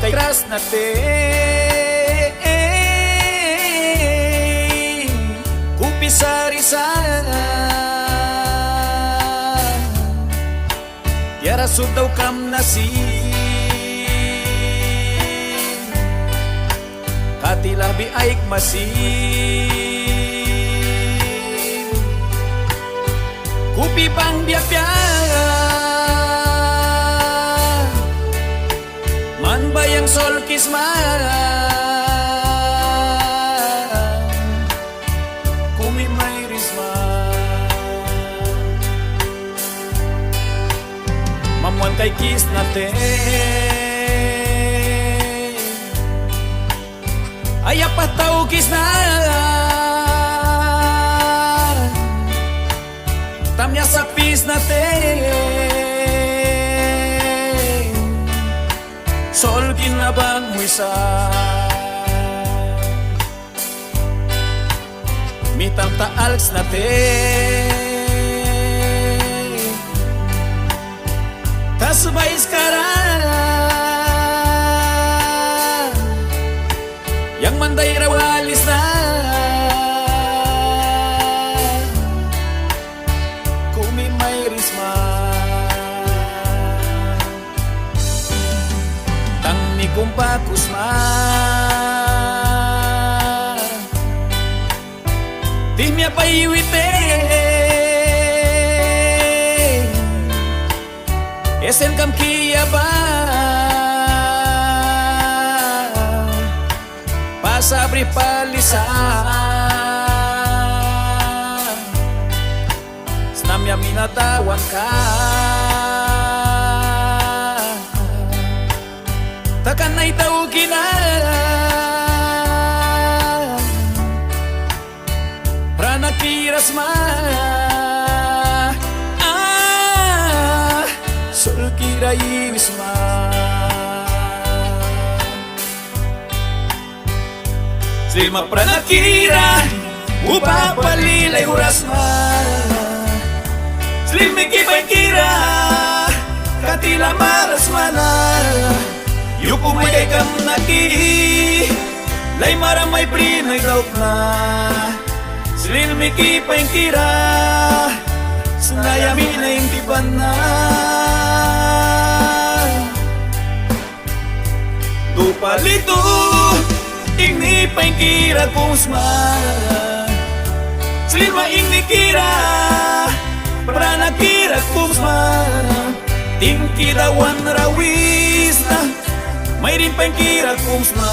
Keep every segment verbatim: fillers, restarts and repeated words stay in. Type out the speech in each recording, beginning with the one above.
Kras na taim, kupi sari sa. Tiara sut daukamna sin, kati lahbi aikma sin. Kupi banghwi apia, man ba yang solkisma, kumi mairisma. Mamwan kaikisna taim, ai yabka taukisna, tamya sakbisna taim, solkisna banghwisa. Mihtam ta alksna taim, tasba aiskara, yang man dara walisna, kumi mairisma. Tangni kum baku sma, tihmia baiwi taim, esenkam kia ba, pas abrih pali sa. Snamyamna Dawanka, takan ai dauki na, pranakira sma, ah, solkira iwisma. Slilma pranakira uba pali laihura sma. Slilmiki painkira kati lamara sma na, yumhpa mai kaikamna ki, laimara mai brin ai daukna. Slilmiki painkira snayamna inti banghwi na. Dupa litu ingni painkira kum sma. Slilma ingnikira pranakira kum sma. Tingki Dawan ra wisna, mairin painkira kum sma.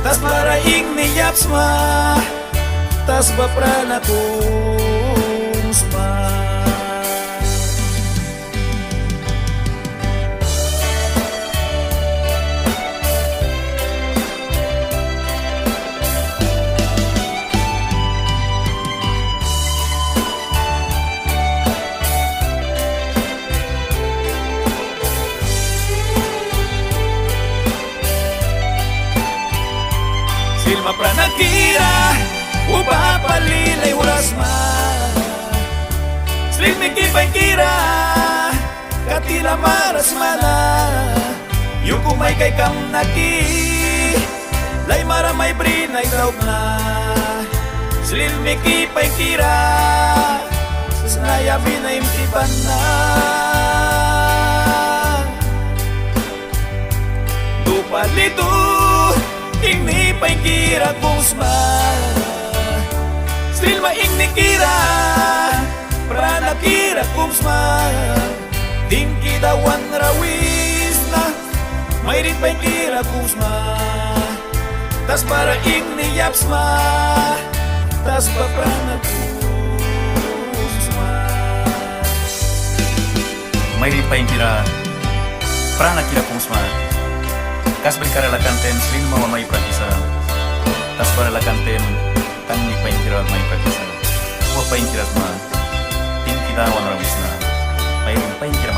Tasbara ingni yabsma, tasba prana kum sma. Slilma pranakira uba pali laihura sma. Slilmiki painkira kati lamara sma na, yumhpa mai kaikamna ki, laimara mai brin ai daukna. Slilmiki painkira snayamna inti banghwi na. Dupa litu ingni painkira kum sma. Slilma ingnikira pranakira kum sma. Tingki Dawan ra wisna, mairin painkira kum sma. Tasbara ingni yabsma, tasba prana kum sma. Mairin painkira pranakira kum sma. Kasbrikara lakan taim slilma wan mai prakisa. Tasbara lakan taim tangni painkira wan mai prakisa. Uba painkira sma. Tingki Dawan ra wisna. Mairin painkira